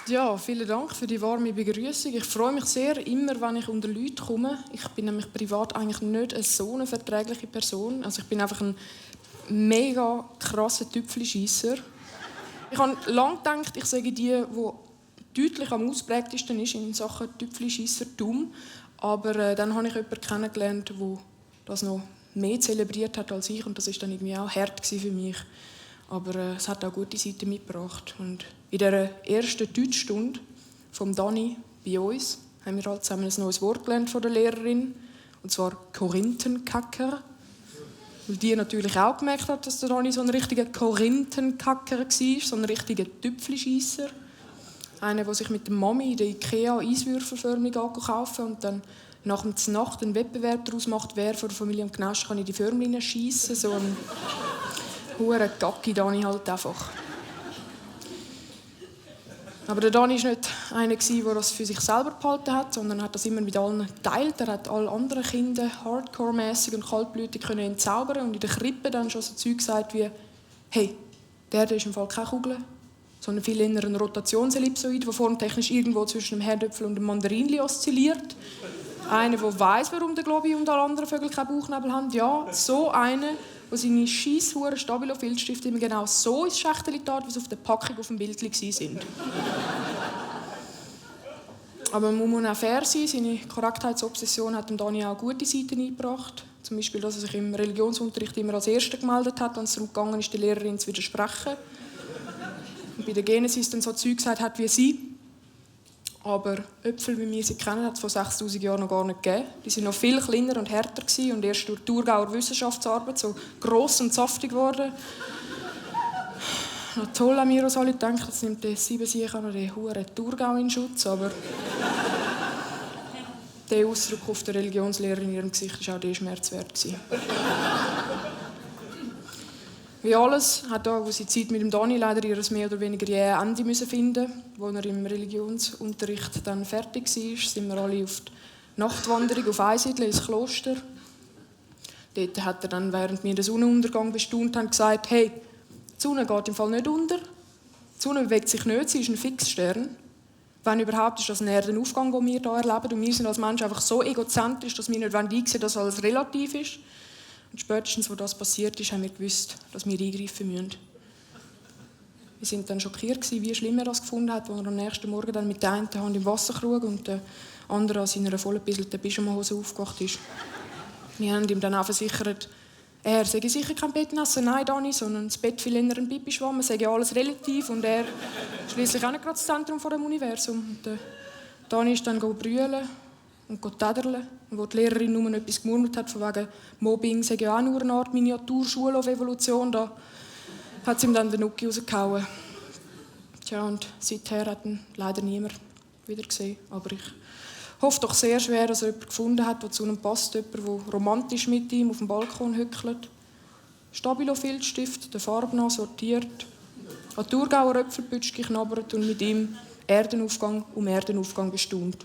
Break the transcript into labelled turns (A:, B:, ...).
A: Ja, vielen Dank für die warme Begrüßung. Ich freue mich sehr, immer wenn ich unter Leute komme. Ich bin nämlich privat eigentlich nicht so eine verträgliche Person. Also ich bin einfach ein mega krasser Tüpfelscheisser. Ich habe lange gedacht, ich sage die deutlich am ausprägtesten ist in Sachen Tüpfelscheissertum. Aber dann habe ich jemanden kennengelernt, der das noch mehr zelebriert hat als ich. Und das war dann irgendwie auch hart für mich. Aber es hat auch gute Seiten mitgebracht. Und in dieser ersten Deutschstunde vom Dani bei uns haben wir alle zusammen ein neues Wort gelernt von der Lehrerin. Und zwar Korinthenkacker. Weil die natürlich auch gemerkt hat, dass der Dani so ein richtiger Korinthenkacker war, so ein richtiger Tüpfelscheisser. Einer, der sich mit der Mami in der Ikea Eiswürfelförmig kaufen und dann nach der Nacht einen Wettbewerb daraus macht, wer von der Familie am genauesten kann in die Förmchen schiessen. So ein hure Gacki Dani halt einfach. Aber der Dani war nicht einer, der das für sich selber behalten hat, sondern hat das immer mit allen geteilt. Er hat alle anderen Kinder hardcore-mässig und kaltblütig entzaubern und in der Krippe dann schon so Zeug gesagt wie «Hey, der ist im Fall keine Kugel, sondern viel eher ein Rotationsellipsoid, der formtechnisch irgendwo zwischen einem Herdöpfel und einem Mandarinli oszilliert. Einer, der weiss, warum der Globi und alle anderen Vögel keinen Bauchnebel haben. Ja, so einer, der seine scheisshuren Stabilo-Filzstifte immer genau so ins Schächtchen tat, wie sie auf der Packung auf dem Bild waren. Aber man muss auch fair sein. Seine Korrektheitsobsession hat dem Dani auch gute Seiten eingebracht. Zum Beispiel, dass er sich im Religionsunterricht immer als Erster gemeldet hat, wenn es darum gegangen ist, der Lehrerin zu widersprechen. Und bei der Genesis dann so Zeug gesagt hat wie sie. Aber Äpfel, wie wir sie kennen, hat es vor 6000 Jahren noch gar nicht gegeben. Die waren noch viel kleiner und härter und erst durch die Thurgauer Wissenschaftsarbeit so gross und saftig geworden. Noch toll haben wir uns alle gedacht, jetzt nimmt der Siebensicher noch den huren Thurgau in Schutz. Aber der Ausdruck auf der Religionslehrerin in ihrem Gesicht war auch der schmerzwert. Wie alles hat auch unsere Zeit mit dem Dani leider ihr mehr oder weniger jähes Ende finden. Als er im Religionsunterricht dann fertig war, sind wir alle auf die Nachtwanderung auf Einsiedeln ins Kloster. Dort hat er dann, während wir den Sonnenuntergang bestaunt haben, gesagt, hey, die Sonne geht im Fall nicht unter, die Sonne bewegt sich nicht, sie ist ein Fixstern. Wenn überhaupt, ist das ein Erdenaufgang, den wir hier erleben. Und wir sind als Menschen einfach so egozentrisch, dass wir nicht einsehen wollen, dass alles relativ ist. Und spätestens, als das passiert ist, haben wir gewusst, dass wir eingreifen müssen. Wir waren dann schockiert, wie schlimm er das gefunden hat, als er am nächsten Morgen dann mit der einen Hand im Wasserkrug und der anderen an seiner vollgebisselten Pyjamahose aufgewacht ist. Wir haben ihm dann auch versichert, er sei sicher kein Bettnässer, nein, Dani, sondern das Bett viel eher ein Pipischwamm, es sei ja alles relativ und er schliesslich auch nicht gerade das Zentrum des Universums. Und Dani ist dann brüllen und täderlen. Und als die Lehrerin nur etwas gemurmelt hat, von wegen Mobbing sei ja auch nur eine Art Miniaturschule auf Evolution, da hat sie ihm dann den Nucki rausgehauen. Tja, und seither hat ihn leider niemand wieder gesehen. Aber ich hoffe doch sehr schwer, dass er jemanden gefunden hat, der zu ihm passt, jemand, der romantisch mit ihm auf dem Balkon hückelt, Stabilo-Filzstift, den Farben sortiert, an Thurgauer Äpfelpütschchen knabbert und mit ihm Erdenaufgang um Erdenaufgang bestaunt.